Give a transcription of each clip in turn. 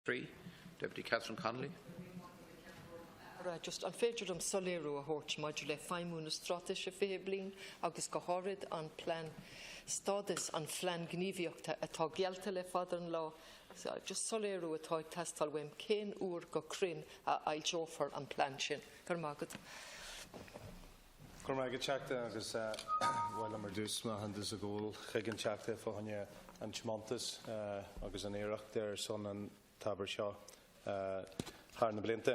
3, Deputy Catherine Connolly. Just an féidir liom soiléiriú a thabhairt maidir le feidhmiú na Straitéise 20 Bliain agus go háirid an plean stádas an phlean gníomhaíochta atá geallta le fada an lá? Just soiléiriú atá ag teastáil uaim cén uair go cruinn a fhoilseofar an plean sin. Go raibh maith agat. Go raibh maith agat, Teachta, agus ba mhaith liom ar dtús m'aitheantas a ghabháil chuig an Teachta fá choinne an tiomantas agus an iarracht ar son an t-ábhar seo thar na blianta.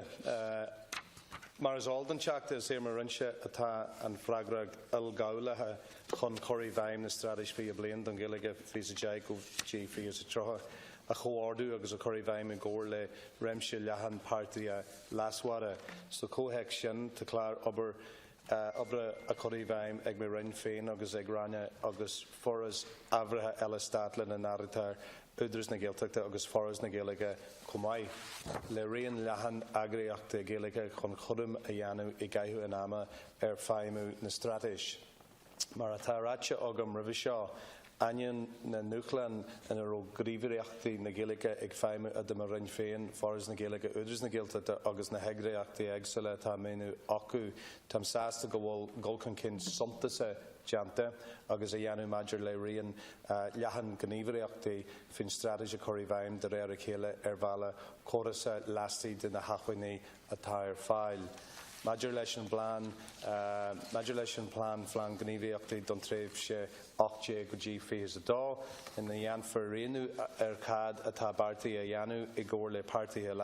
Mar is eol don Teachta, is ar mo Roinnse atá an freagracht uileghabhálacha chun cur i bhfeidhm na Straitéise 20 Bliain don Ghaeilge 2010 go dtí 2030 a chomhordú agus a chur i bhfeidhm i gcomhar le réimse leathan páirtithe leasmhara. Sa chomhthéacs sin, tá clár oibre á chur i bhfeidhm ag mo Roinn féin agus ag Ranna agus forais ábhartha eile Stáit lena n-áirítear Údarás na Gaeltachta agus Foras na Gaeilge chomh maith le raon leathan eagraíochtaí Gaeilge chun cúram a dhéanamh i gcaitheamh an ama ar feidhmiú na Straitéise. Mar atá ráite agam roimhe seo, ainneoin na ndúshlán ina raibh gníomhaireachtaí na Gaeilge ag feidhmiú idir mo Roinn féin, Foras na Gaeilge, Údarás na Gaeltachta agus na heagraíochtaí éagsúla atá maoiniú acu, táim sásta go bhfuil dul chun cinn suntasach déanta agus á dhéanamh maidir le raon leathan gníomhaireachtaí faoin straitéis a chur i bhfeidhm de réir a chéile ar bhealach córasach laistigh de na hacmhainní atá ar fáil. Maidir leis an bplean maidir leis an bplean Phlean Gníomhaíochtaí don tréimhse 18 go dtí 22, ina ndéanfar rianú ar cad atá beartaithe a dhéanamh i gcomhar le páirtithe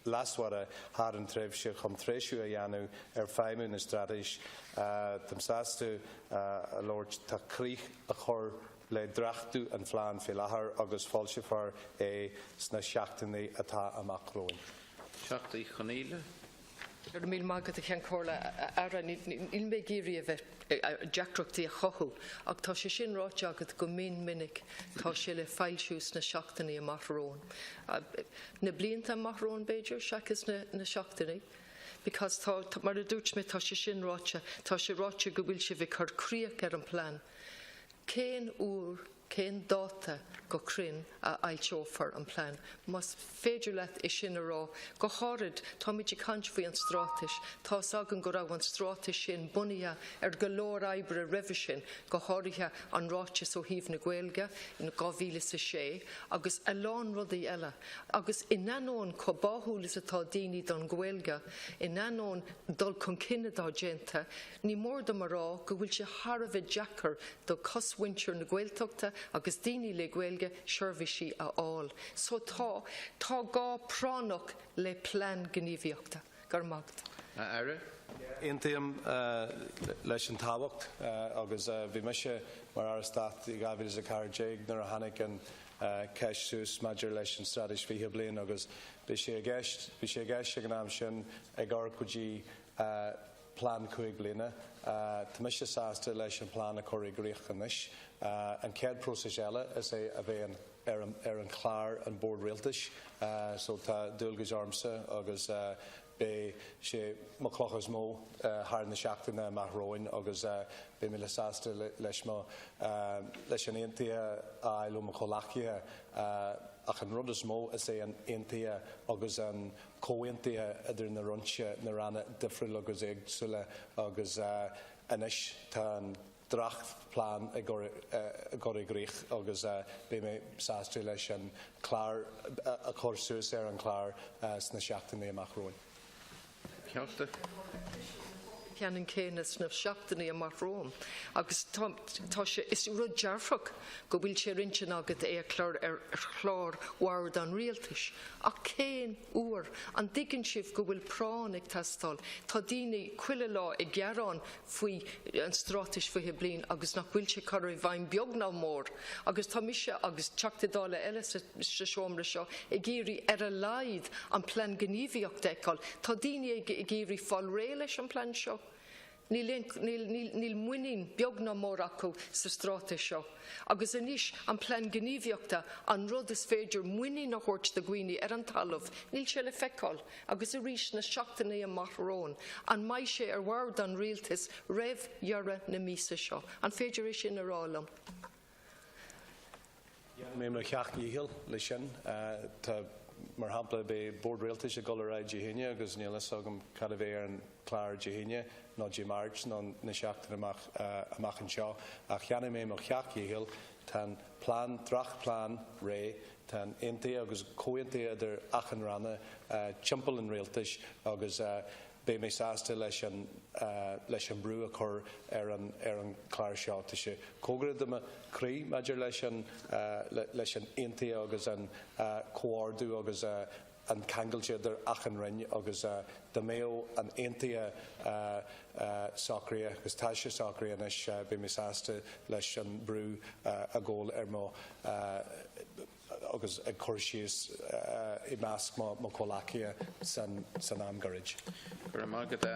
leasmhara thar an tréimhse chun treisiú a dhéanamh ar feidhmiú na straitéise, táim sásta a labhairt, tá críoch á chur le dréachtú an phlean faoi láthair agus foilseofar é sna seachtainí atá amach romhainn. Teachta Uí Chonghaile. Go raibh míle maith agat, a Cheann Comhairle. A Aire, níl mé ag iarraidh a bheith deacrachtaí a chothú, ach tá sé sin ráite agat go mion minic, tá sé le foilsiú sna seachtainí amach romhainn. Na blianta amach romhainn, b'fhéidir, seachas na seachtainí. Because tá, mar a dúirt mé, tá sé sin ráite, tá sé ráite go bhfuil sibh ag cur críoch ar an plean. Cén uair, cén dáta go cruinn a fhoilseofar an plean? Más féidir leat é sin a rá. Go háirid, táimid ag caint faoi an straitéis. Tá's againn go raibh an straitéis sin bunaithe ar go leor oibre roimhe sin, go háirithe an ráiteas ó thaobh na Gaeilge in 2006 agus a lán rudaí eile. Agus in ainneoin chomh báúil is atá daoine don Ghaeilge, in ainneoin dul chun cinn atá déanta, Ní mór dom a rá go bhfuil sé thar a bheith deacair do chosmhuintir na Gaeltachta agus daoine le Gaeilge seirbhísí a fháil. So tá, tá gá práinneach le plean gníomhaíochta. Go raibh maith agat. A Aire. Aontaím leis an tábhacht agus bhí mise mar Aire Stáit i 2014 nuair a tháinig an cheist suas maidir leis an Straitéis 20 Bliain agus bhí sé i gceist, bhí sé i gceist ag an am sin ag amharc go dtí plean 5 bliana. Tá mise sásta leis an plean a chur i gcrích anois. An chéad próiseas eile is é a bheith ar ar an chlár an Bord Rialtais so tá dualgas ormsa agus beidh sé mo chloch is mó thar na seachtaine amach romhainn agus beidh mé le sásta leis mo leis an aontaithe a fháil ó mo chomhleacaithe ach an rud is mó is é an aontaithe agus an comhaontuithe idir na roinnte, na ranna difriúla agus éagsúla agus anois tá an dréachtphlean ag dul i gcrích agus beidh mé sásta leis an clár a chur suas ar an chlár sna seachtainí amach romhainn. Teachta. Ceannann céanna sna seachtainí amach romhainn agus tá tá sé is rud dearfach go bhfuil sé ar intinn agat é a chur ar chlár Bhord an Rialtais ach cén uair? An dtuigeann sibh go bhfuil práinn ag teastáil? Tá daoine chuile lá ag gearán faoi an Straitéis 20 Bliain agus nach bhfuil sé curtha i bhfeidhm beag ná mór agus tá mise agus Teachtaí Dála eile sa seomra seo ag iarraidh ar a laghad an plean gníomhaíochta a fheiceáil. Tá daoine ag iarraidh fáil réidh leis an plean seo. Níl aon, níl, níl, níl muinín beag ná mór acu sa straitéis seo. Agus anois an plean gníomhaíochta, an rud is féidir muinín a thabhairt do dhaoine ar an talamh, níl sé le feiceáil. Agus arís sna seachtainí amach romhainn, an mbeidh sé ar bhord an Rialtais roimh dheireadh na míosa seo? An féidir é sin a rá liom? Dhéanfaidh mé mo sheacht ndícheall leis sin. Tá Mar shampla, beidh Bord Rialtais ag dul ar aghaidh Dé hAoine agus níl fhios agam cad a bheidh ar an chlár Dé hAoine nó Dé Máirt nó na seachtaine amach amach anseo. Ach dhéanfaidh mé mo sheacht dhícheall. Tá an plean, dréachtphlean réidh, tá an aontaithe agus comhaontaithe idir achan ranna timpeall an rialtais agus beidh mé sásta leis an leis an brú a chur ar an ar an chlár seo. Tá sé cóngarach do mo chroí maidir leis an leis an aontaithe agus an comhordú agus an ceangailte idir achan roinn agus dá mbeadh an aontaithe socraithe agus tá sé socraithe anois beidh mé sásta leis an brú a ghabháil ar mo agus ag cur síos i measc mo chomhleacaithe san am gairid. Go raibh maith agat.